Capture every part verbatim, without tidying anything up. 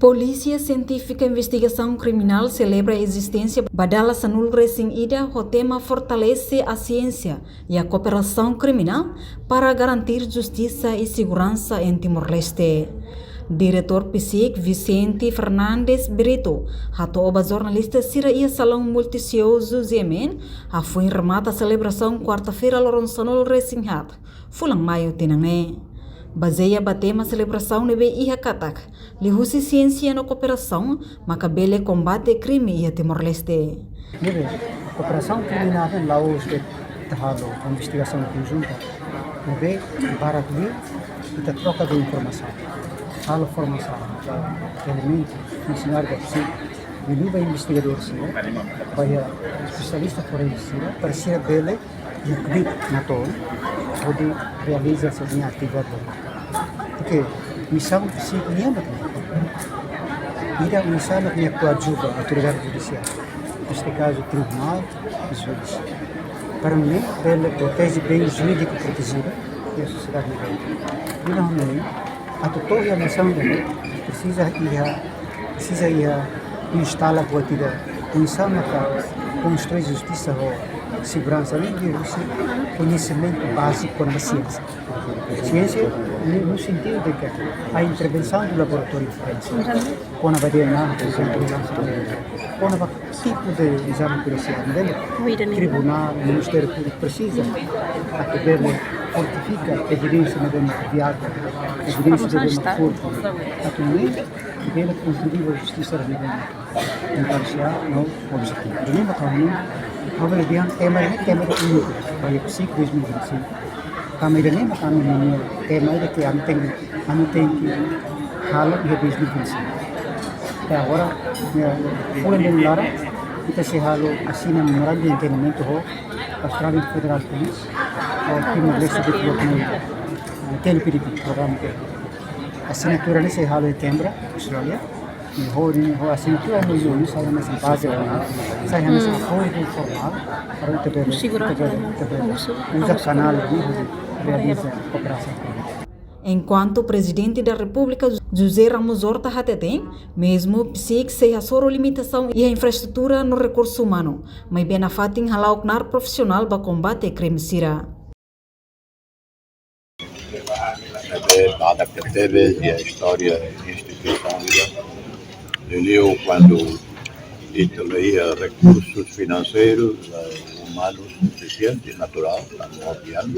Polísia Sientífika Investigasaun Kriminál selebra ezisténsia ba dala sanulu-resin-ida ho tema Fortalese a Siénsia e a Kooperasaun Kriminál para Garantir Justisa e Seguransa em Timor-Leste. Diretór PSIK, Vicente Fernandes Brito, hato'o ba jornalista sira iha Salaun Multisiozu G M N, hafoin remata selebrasaun kuarta-feira loron sanulu-resin-haat fulan Maiu tinan ne'e. Bazeia ba tema selebrasaun ne'ebé iha katak, liuhusi siénsia no kooperasaun maka bele kombate krime iha Timor-Leste. Ne'ebé, kooperasaun kriminál ne'e la'ós de'it ita halo investigasaun konjunta. Ne'ebé, barak liu ita troka de informasaun, halo formasaun ba elementu, funsionáriu da PSIK, liuliu ba investigadór sira, ba iha espesialista forense sira, para sira bele iha kbiit-natoon hodi realiza sira-nia atividade. Porque misaun PSIK nian mak ne'e. Ida misaun mak ne'e koadjuva autoridade judisiária, neste kazu tribunál, juís. Para nune'e bele proteje bem jurídiku protejidu iha sosiedade ne'e. Ida nune'e, atu to'o iha misaun ne'e, presiza iha, presiza iha instala buat ida, oinsá maka konstrui justisa ho seguransa, liuhusi koñesimentu báziku kona-ba siénsia. Siénsia, no, no sentido de que a intervenção do laboratório forense, kona-ba D N A, por exemplo, kona-ba tipu de ezame perisiál, entende? Tribunál, Ministériu Públiku presiza atu bele fortifika evidénsia ne'ebé mak viável, evidénsia ne'ebé mak forte, atu nune'e bele kontribui ba justisa ne'ebé mak imparsiál no objetivu. Ida-ne'e mak ha'u-nia, ha'u bele dehan tema ne'e tema ida úniku ba iha PSIK dois mil e vinte e cinco. Tanba ida-ne'e mak ami-nia tema ida ke ami tenke, ami tenke halo iha dois mil e vinte e cinco. Até agora, iha fulan ida-ne'e nia laran, ita sei halo asina memorandu de entendimentu ho Australian Federal Police, ho Timor-Leste Development, eh, T L P D P, programa ke asinatura ne'e sei halo iha Canberra, Austrália. I ho, i ho asinatura M O U ne'e sai hanesan baze, sai hanesan akordu formál para ita bele, ita bele, ita bele uza kanál ne'e hodi realiza kooperasaun. Enkuantu Prezidente da Repúblika José Ramos Horta hateten, mezmu PSIK sei hasoru limitasaun iha infraestrutura no rekursu umanu, maibé nafatin hala'o knaar profisionál ba kombate krime sira. Ne'ebé badak tebes iha istória instituisaun ida. Liuliu kuandu ita la iha rekursus finanseirus, eh, umanus sufisiente, naturál, tanba obian.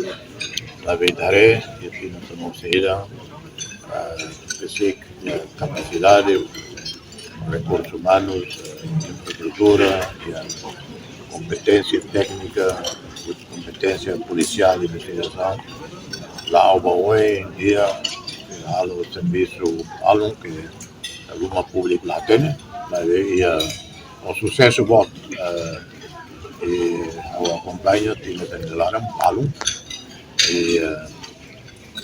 Labele haree, iha tinan sanulu-resin-ida, eh, PSIK, eh, kapasidade, rekursus umanus, eh, infraestrutura, iha kompeténsia téknika, kompeténsia polisiál, investigasaun, la'o ba oin dia, halo servisu balun ke ruma públiku la hatene, maibé iha ho susesu boot, eh, i ha'u akompaña tinan ida-ne'e nia laran balun, i, eh,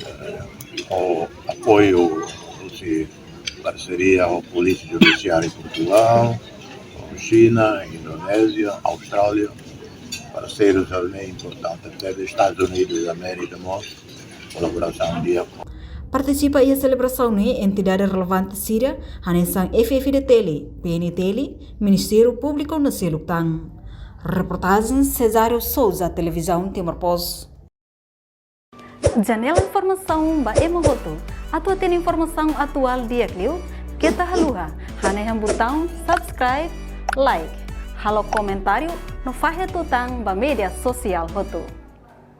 eh, ho apoiu husi parseria ho Polísia Judisiária Portugál, ho Xina, Indonézia, Austrália, parseirus ne'ebé importante, até Estadus Unidus da Amérika mós, kolaborasaun di'ak. Partisipa iha selebrasaun ne'e entidade relevante sira, hanesan F F D T L, P N T L, Ministériu Públiku no seluk tan. Reportajen Cesário Souza, Televizaun Timor Post. Janela informasaun ba ema hotu. Atu hatene informasaun atuál di'ak liu, keta haluha hanehan butaun subscribe, like, halo komentáriu no fahe tutan ba média sosiál hotu.